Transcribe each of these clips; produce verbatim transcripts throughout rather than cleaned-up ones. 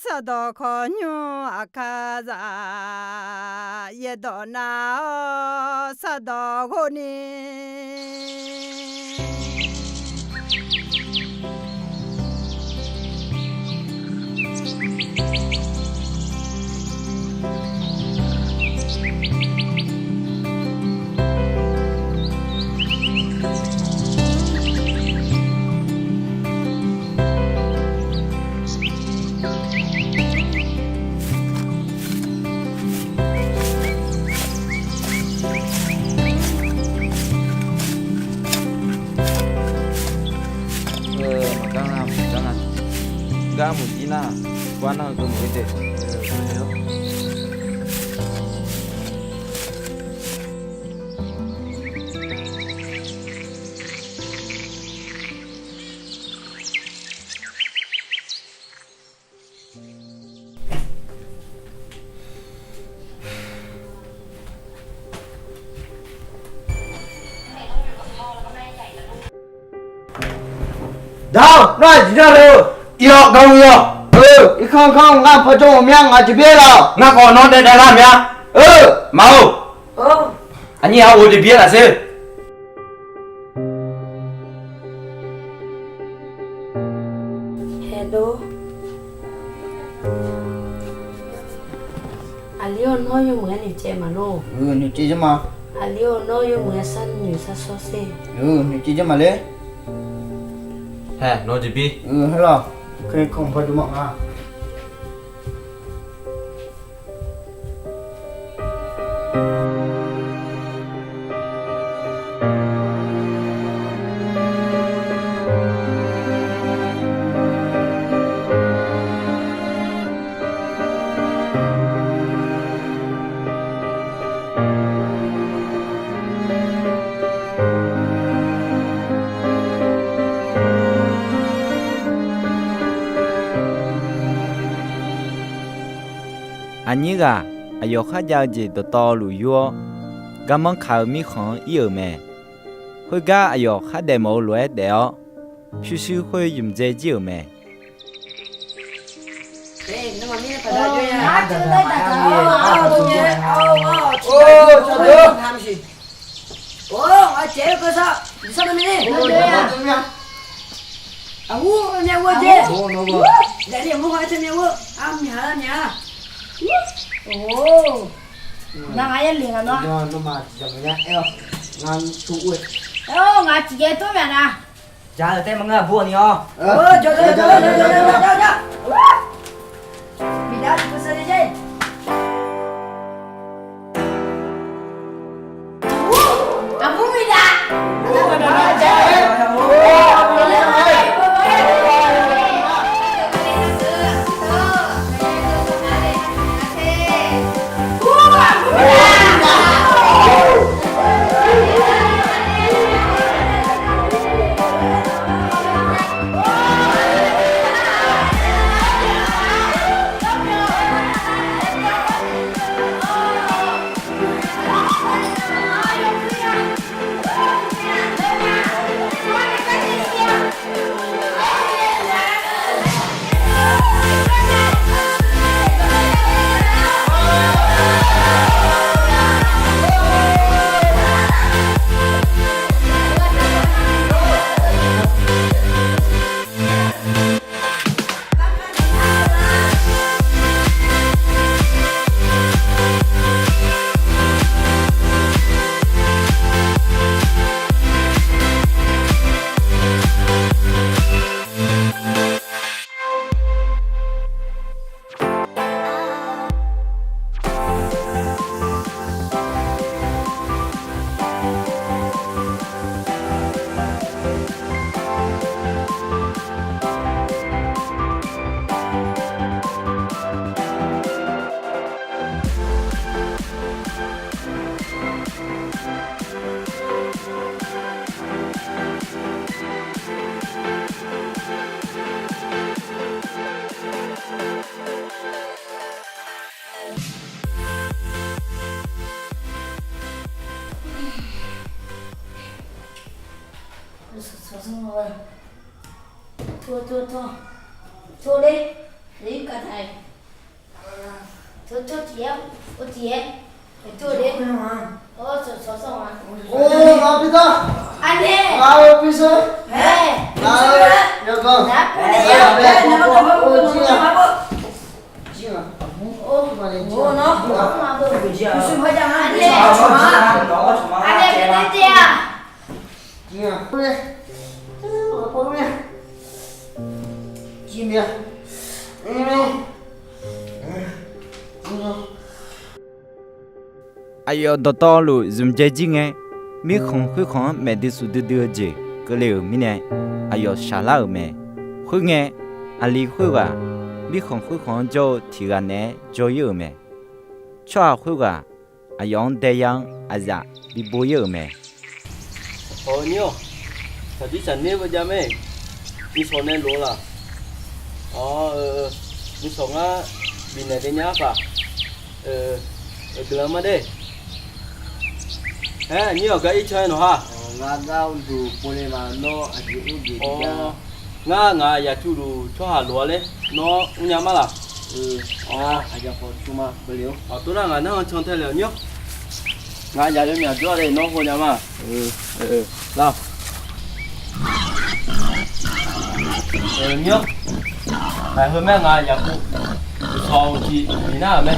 taqdawq khawqnymr aqkar zaq, yaerdawq nav-awr sardawq ghov ni. Maqgar nga, maqgar nga. Gar muiqjir nar, gar nar-eu dawq muiq-eu jeq. Dawq, nawr aqjeq nar le-eu? Iqyawf, gawq-eu yawq. Eu, irkanr kanr ngar pawjawr ghawqmya ngaq jeq byaer laf-awq. Ngar khawf nawr daef daef lar mya. Eu, maqor. Aqnyir ghaq-eu jeq byaer laf sher. Haeqdov. Aqli-or, nawr yawmuiq-aer noeqtsaev maqlor. Noeqtsaev jawr ma. Aqli-or, nawr yawmuiq-aer sharnoeq shar shawr sher. Noeqtsaev jawr ma ler. Haeq, nawq-eu jeq bir. Haeq lawq. Khaer kanr pawjawr ma nga. Aqnyir ghaq aqyawf kharjav-eu jeq dawqtawvluf yur-awr, garmanr kaq-eu mirkhanq-anr ir-euq mae. Khoergar aqyawf khardaef mawf-eu lof-aer daef-awr, pyurshuir khoer ymqdzae jir-euq mae. Nar ngar yaer le nga nawr. Aer-awr, ngaq tiqjeq tov myaq na. Jaq-euq tae maqngeur-aq bur-awq ni-awr. Tor, tor, tor. Tor le. Aqli khoerghaq-iq, tov tsawrtiq-aer, or tiq-aer, tov de. Or, tsawrtsawr-a. Or, ngaq-euq pir dar. Aqli. Ngaq-euq pir shar. Ngaq-euq yawganq. Ngaq-euq pir shar. Or, jir-a. Jir-a. Or, nawr. Aqli. Aqli, pir dar-a. Jir-a. Jir-a. Aqyawf dawqtawvluf zmq dzae jir ngae, mirkhanq khoerkhanq-anr maeqdui suf duidui-eu jeq keuvle-euq mirnae, aqyawf shaq lar-euq mae. Khoerngae, aqli khoerghaq mirkhanq khoerkhanq-anr jawr-eu tiq ghaq naeq-aer jawr-ir-euq mae. Tsawrhaq khoerghaq aqyawf-anr daeyar-anr aqzaf bi bo-ir-euq mae. Awq, nyir-awq, saqdir saqner beujav mae. Nishawq nae lof-eu laq? Awq, nishawq ngar bifnaeq dae nya-ar paq. Guiqlanq ma de. Aer, nyir-awq, gar ir can-aer nawq ha. Ngar gar uqduq pov le ma, nawr aqjeq mr jeq. Ngar ngaq yaqcuv luf tsawrhaq lof-a laer nawr mrnya mar laq? Awq, aqjeq khawf cu ma, pov le-awr. Awq, tov nar ngaq nar-anr can tae le-awq, nyir-awq. Ngaq yaq yawmyaq jawr-a laer nawr hawnya ma. Lar-awq. Nyir-awq. Ngaq heu mae, ngaq yaqpuv uqshawq uqtiq bif nar-euq mae.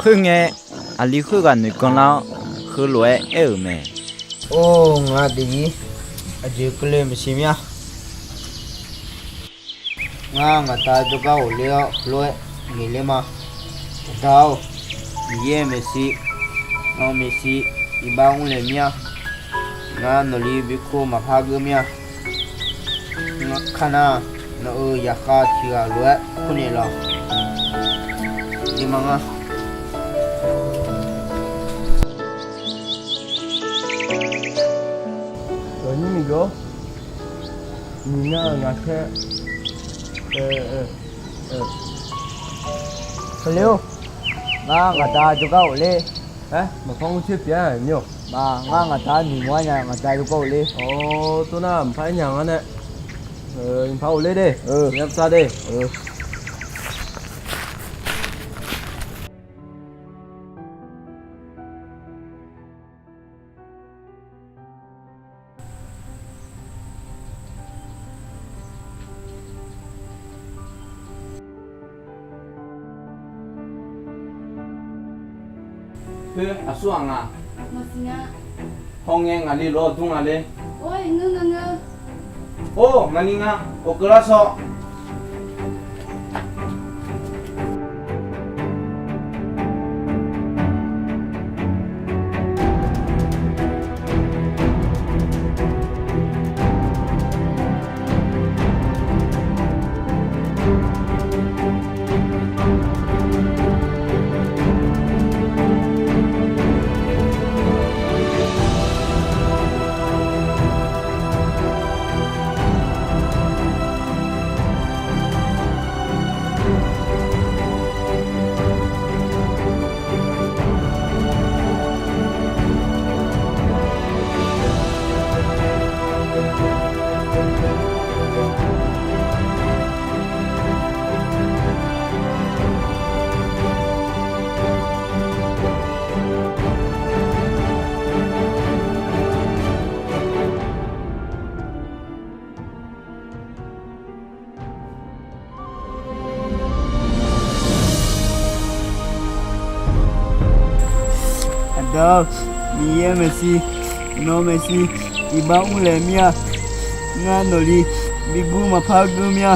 Khoerngae, aqli khoerghaq noeqgan lar-awr, heulof-aer aer-euq mae. Or, ngaq daefzir aqjeq keuvle maqsiq mir-a. Ngar ngaq da jawrgar ghofler-awr lof-aer ngaeqler ma. Aqda-or, Miqyaer maeqshi, nawq maeqshi, iqbax mrlaeq mir-a. Ngar nawqli bi kur maqpar geur mir-a. Ngar kar nar, nawq-euq zaqkhav tiq ghaq lof-aer kurnaeq lawq. Jeq ma ngar. Aqnyir miqgeur, nyiq nar-euq ngaqkhaer. Kali-or, ngar ngaq da jawrgar ghofler. Aer, maqpar mr tser pyeuf-a, nyir-awq. Maq, ngar ngaq da noeqmawr-aer nya, ngaq da jawrgar ghofler. Awr, tov nar maqpar aer nya ngar nae. Maqpar ghofler de. Yamsar de. Khoer aqsur ghaq nga. Hawngae ngaqli lof-awr dmr nga le. Or, ngaqli nga. Ghofkeuv lar sawr. Aqda-or, Miqyaer maeqshi, nawq maeqshi, iqbax mrlaeq mir-a. Ngar nawqli bi gur maqpar geur mir-a.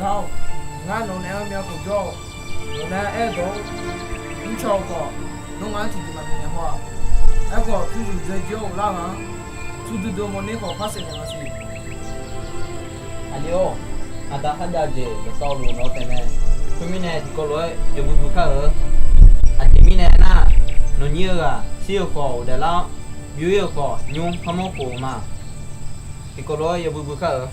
Dawr-awq, ngar nawq naeq-aer myavkhof jawr-awq. Nawq nae aerdawq-awr mrcaw-eu khawf, nawr ngar-anr tiqjeq maqbif nya haw-aq. Aerkhawf, pyurshuif dzae jir-awr ghoflar ghaq-anr tsurdui dui mawrner khawf par saef naeq maqsiq. Aqli-or, aqda kharjav jeq dawqtawvluf nawq-eu taef mae. Khoermirnae, tiqkawv lof-aer yawbui bui kar-eu. Aqjeq mirnae aernar, nawqnyir-eu ghaq shir-eu khawf ghofdaef lar-awr, byoe-ir-euq khawf nymr par mawr khof-eu ma. Tiqkawv lof-aer yawbui bui kar-eu.